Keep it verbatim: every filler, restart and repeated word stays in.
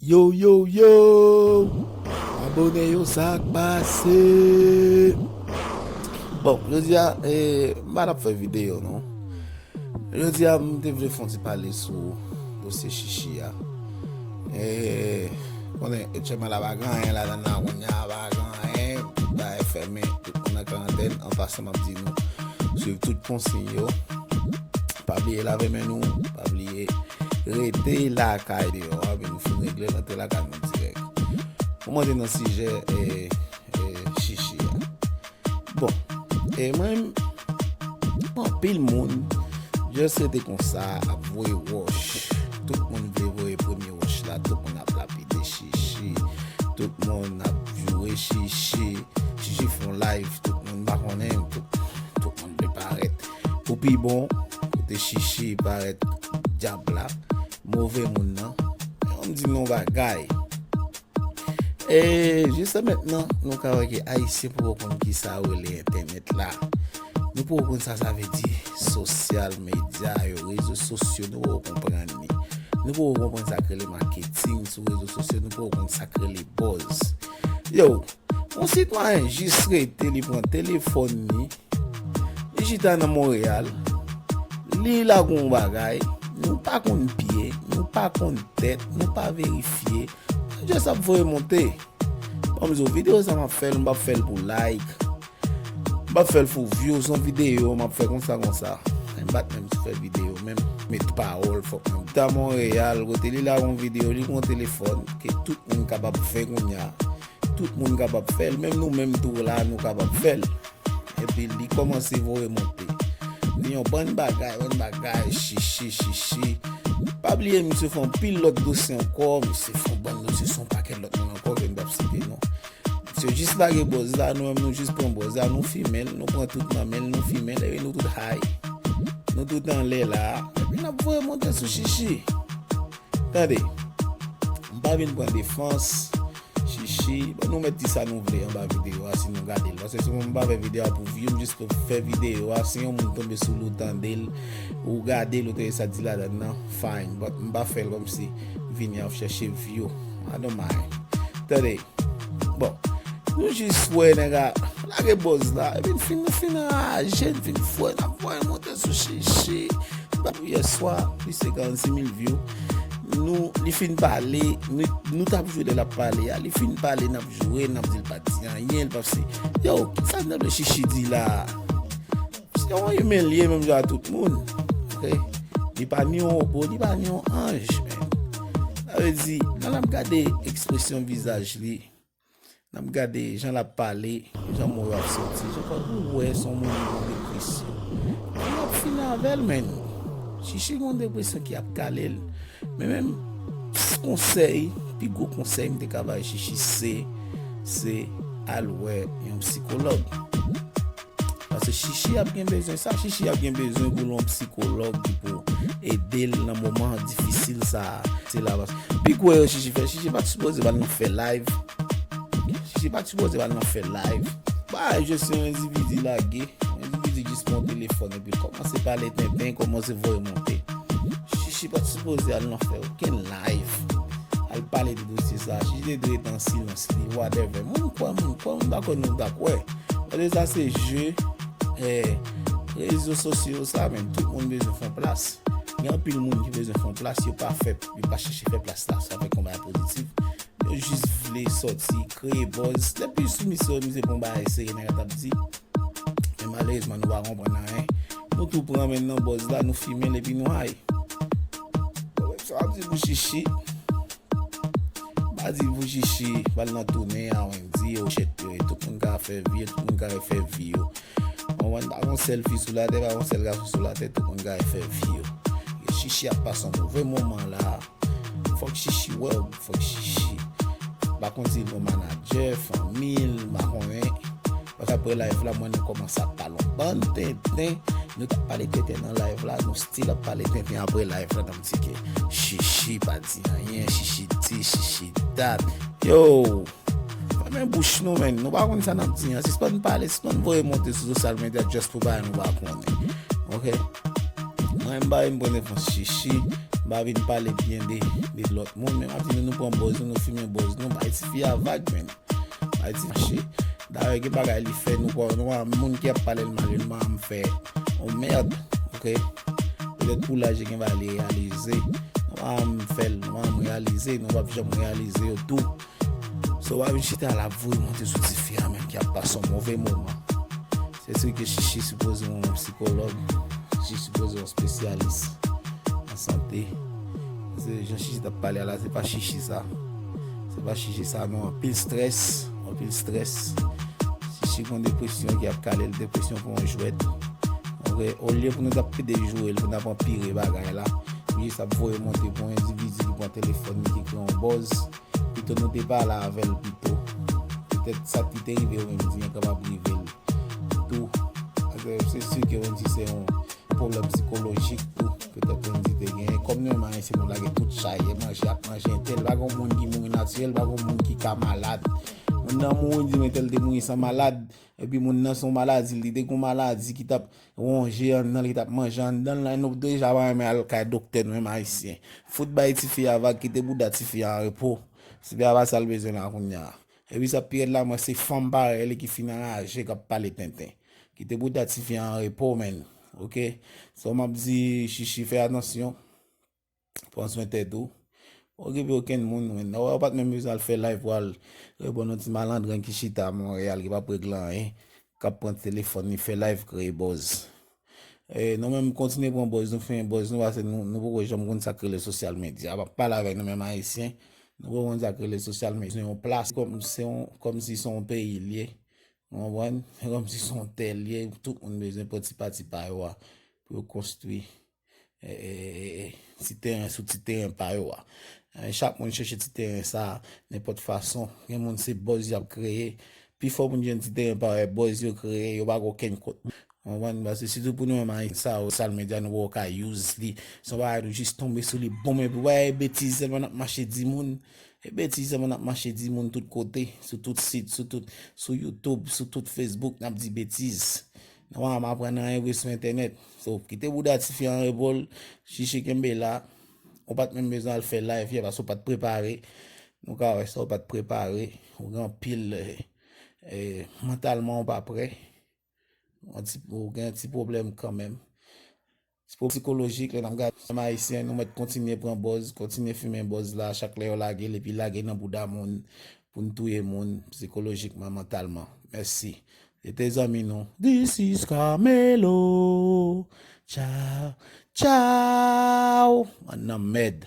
Yo, yo, yo! Abone yo, sa k pase? Bon, jodi a, eh, m pa t ap fè videyo, non. Jodi a, m te vle fè yon ti pale sou dosye Chichi a. Eh, konnen, etchèman la pa gen anyen ladan nan, kounye a pa gen anyen, tout bagay fèmen, tout moun nan karantèn. An pasan, m ap di nou, swiv tout konsiy yo. Pa bliye lave men nou, pa bliye rete lakay deyò a, epi nou fin regle l, antre lakay nou dirèk. Pou mwen te nan sijè, eh, eh, Chichi a. Bon, e mwen, anpil moun, just rete konsa, ap voye wòch. Tout moun vle voye premye wòch la, tout moun ap lapide Chichi, tout moun ap joure Chichi, Chichi fè yon live, tout moun pa konnen, tout, tout moun vle parèt. Pou pi bon, kote Chichi parèt dyab la, move moun nan. Men m di nou yon bagay. E jistè mentnan, nou ka wè ke Ayisyen poko konn kisa yo rele entènèt la. Nou poko konn sa sa vle di sosyal medya yo, rezo sosyo, nou poko konprann li. Nou poko konprann sa k rele maketing sou rezo sosyo, nou poko konn sa k rele buzz. Yo, yon sitwayen jis rete, li pran telefòn li, li chita nan Monreyal, li lage yon bagay, nou pa konn pye, nou pa konn tèt, nou pa verifye, nou just ap voye monte. Ban m di w, videyo sa m ap fè l, m p ap fè l pou like, m p ap fè l pou view, se yon videyo m ap fè konsa, konsa. M pa t menm sou fè videyo, menm met pawòl, fòk mwen ta Monreyal, kote li lage yon videyo, li pran telefòn, ke tout moun kapab fè kounye a. Tout moun kapab fè l, menm nou menm tou la, nou kapab fè l. Epi li kòmanse voye monte. Li yon bann bagay, bann bagay, Chichi, Chichi. Pa bliye, misye fè yon pil lòt dosye ankò, misye fè yon bann dosye sou yon pakèt lòt moun ankò ke m p ap site non. Misye jis lage buzz la, nou menm nou jis pran buzz la, nou fimen l, nou pran tout nan men l, nou fimen l, epi nou tout high. Nou tout anlè la, epi n ap voye monte sou Chichi. Tande, m pa vin pran defans Chichi. Bon, nou mèt di sa nou vle anba videyo a si nou gade l. Paske si mwen m pa fè videyo a pou view, m jis fè videyo a. Si yon moun tonbe sou li, ou tande l, ou gade l, ou tande sa di ladan nan, fine. But m pa fè l kòmsi vini ap chèche view. I don't mind. Tande, bon, nou jis wè nèg a lage buzz la, epi n fin, nou fin anraje, n fin fou, n ap voye monte sou Chichi. Yèswa, plis ke karannsis mil view. Nou, li fin pale, nou, nou t ap joure lè l ap pale a. Li fin pale, n ap joure, n ap di l pa t di anyen, li pa t se. Yo, kisa n ap Chichi di la? Se yon imen li ye, menm jan a tout moun. Ok? Li pa ni yon wobo, li pa ni yon anj, men. Sa vle di, lè n ap gade ekspresyon vizaj li, n ap gade jan l ap pale, jan mo yo ap soti, jan fò ou wè se yon moun ki nan depresyon. Li ap fini avè l, men. Chichi gen yon depresyon ki ap kale l. Men menm konsèy, pi gwo konsèy m te ka bay Chichi se, se al wè yon sikològ. Paske Chichi ap gen bezwen sa, Chichi ap gen bezwen pou l yon sikològ ki pou ede l nan moman difisil sa a. Se la, paske pi gwo erè Chichi fè, Chichi pa t sipoze al nan fè live. Chichi pa t sipoze al nan fè live. Ba, je se yon endividi lage, yon endividi jis pran yon telefòn epi l kòmanse pale tenten, kòmanse voye monte. Chichi pa t sipoze al nan fè okenn live. Al pale de dosye sa. Chichi te dwe rete an silans li, whatever. Moun kwè, moun kwè, moun pa kwè, nou pa kwè. Paske sa se je, eh, rezo sosyo sa, men tout moun bezwen fè yon plas. Gen anpil moun ki bezwen fè yon plas, yo pa fè, yo pa chèche fè plas la, sa fè konba pozitif. Yo jis vle sòti, kreye buzz. Depi sou misye, misye pran bagay serye, nèg la t ap di. Men malerezman, nou pa konprann anyen. Nou tou pran men nan buzz la, nou fimen l epi nou high. Bon, menm sa w ap di pou Chichi. Pa di pou Chichi, pral nan tounen a Wendyy, Rochette yo, tout moun ka fè vi yo, tout moun ka fè vi yo. Konprann, pa gon sèl fi sou latè, pa gon sèl gason sou latè, tout moun ka fè vi yo. E Chichi ap pase yon move moman la. Fòk Chichi wè w, fòk Chichi. M pa konn si l gon manadjè, fanmi l, m pa konnen. Paske apre live la, mwen nou kòmanse ap pale yon bann tenten. Nou t ap pale tenten nan live la, nou still ap pale tenten apre live la, nan m di ke Chichi pa di anyen, Chichi di, Chichi dat. Yo! Fèmen bouch nou, men. Nou pa konn sa n ap di an. Sispann pale, sispann voye monte sou sosyal medya just pou bagay nou pa konnen. Ok? Mwen m pa vin pran defans Chichi, m pa vin pale byen de, de lòt moun, men m ap di nou, nou pran bòz nou, nou fimen bòz nou, bay tifi a vag, men. Bay ti mache. Dayè, gen bagay li fè, nou pa, nou pa, moun ki ap pale l mal, nou pa m fè on mèd, oke? Petèt pou laj li gen bagay li reyalize. Nou pa m fè l, nou pa m reyalize, nou p ap janm reyalize yo tou. So, w ap vin chita la, ap voye monte sou tifi a, menm ki ap pase yon move moman. Se si ke Chichi sipoze yon sikològ, Chichi sipoze yon espesyalis an sante. Se jan Chichi t ap pale a la, se pa Chichi sa. Se pa Chichi sa, non, anpil strès, anpil strès. Chichi gon depresyon ki ap kale l, depresyon pou yon jwèt. Oke, olye pou nou t ap pede joure l, pou n ap anpire bagay la, li jis ap voye monte pou yon endividi ki pran telefòn li, ki kreye yon bòz. Pito nou te pale avè l pito. Petèt sa ki te rive yo menm di an kapab rive l tou. Paske se si ke menm si se yon pwoblèm sikolojik tou, petèt menm di te genyen. Kòm nou menm Ayisyen, nou lage tout chay, e manje ap manje entèl. Pa gen moun ki mouri natirèl, pa gen moun ki ka malad. Moun nan mouri, di men entèl te mouri san malad. Epi moun nan se yon maladi, li te gen yon maladi ki t ap wonje anndan l, ki t ap manje anndan l, la, nou deja pa renmen al kay doktè, nou menm Ayisyen. Fout bay tifi a vag, kite bouda tifi a an repo. Tifi a pa sa l bezwen la kounye a. Epi sa pi rèd la, mwen se fanm parèy li ki fin anraje, k ap pale tenten. Kite bouda tifi a an repo, menn. Oke? So, m ap di Chichi, fè atansyon. Pran swen tèt ou. Pa okipe okenn moun, menn. Ou pa t menm bezwen al fè live pou al reponn yon ti malandren ki chita Monreyal, ki p ap regle anyen, k ap pran telefòn li, fè live, kreye buzz. E, nou menm, kontinye pran buzz nou, fè buzz nou, paske nou, nou poko janm konn sa k rele sosyal medya. M ap pale avèk nou menm Ayisyen, nou poko konn sa k rele sosyal medya. Se yon plas, kòm, se yon, kòmsi se yon peyi l ye. Ou konprann? Se kòmsi se yon tè l ye, tout moun bezwen pran ti pati pa yo a pou yo konstwi e, e, e, e, ti teren, sou ti teren pa yo a. E, chak moun chèche ti teren sa a, nenpòt fason. Gen moun se buzz y ap kreye. Pifò moun jwenn ti teren pa yo, e buzz yo kreye, yo pa gen okenn kont. Ou konprann? Paske sitou pou nou menm Ayisyen sa yo, sosyal medya nou poko ka use li. Se yon bagay nou jis tonbe sou li, bonm, epi wè, e betiz sèlman n ap mache di moun. E betiz sèlman n ap mache di moun tout kote, sou tout sit, sou tout, sou YouTube, sou tout Facebook, n ap di betiz. Nou pa janm aprann anyen vre sou entènèt. So, kite bouda tifi an repo l, Chichi kenbe la. Ou pa t menm bezwen al fè live yè, paske ou pa t prepare. Nou ka wè sa, ou pa t prepare. Ou gen anpil, e, e, mantalman ou pa prè. Ou ti, ou gen ti pwoblèm kanmenm. Ti pwoblèm sikolojik, lè n ap gade, menm Ayisyen, nou mèt kontinye pran buzz, kontinye fimen buzz la, chak lè yo lage l, epi lage nan bouda moun, pou n touye moun, sikolojikman, mantalman. Mèsi. Se te zanmi nou. This is Carmelo. Ciao, ciao. An nan mèd.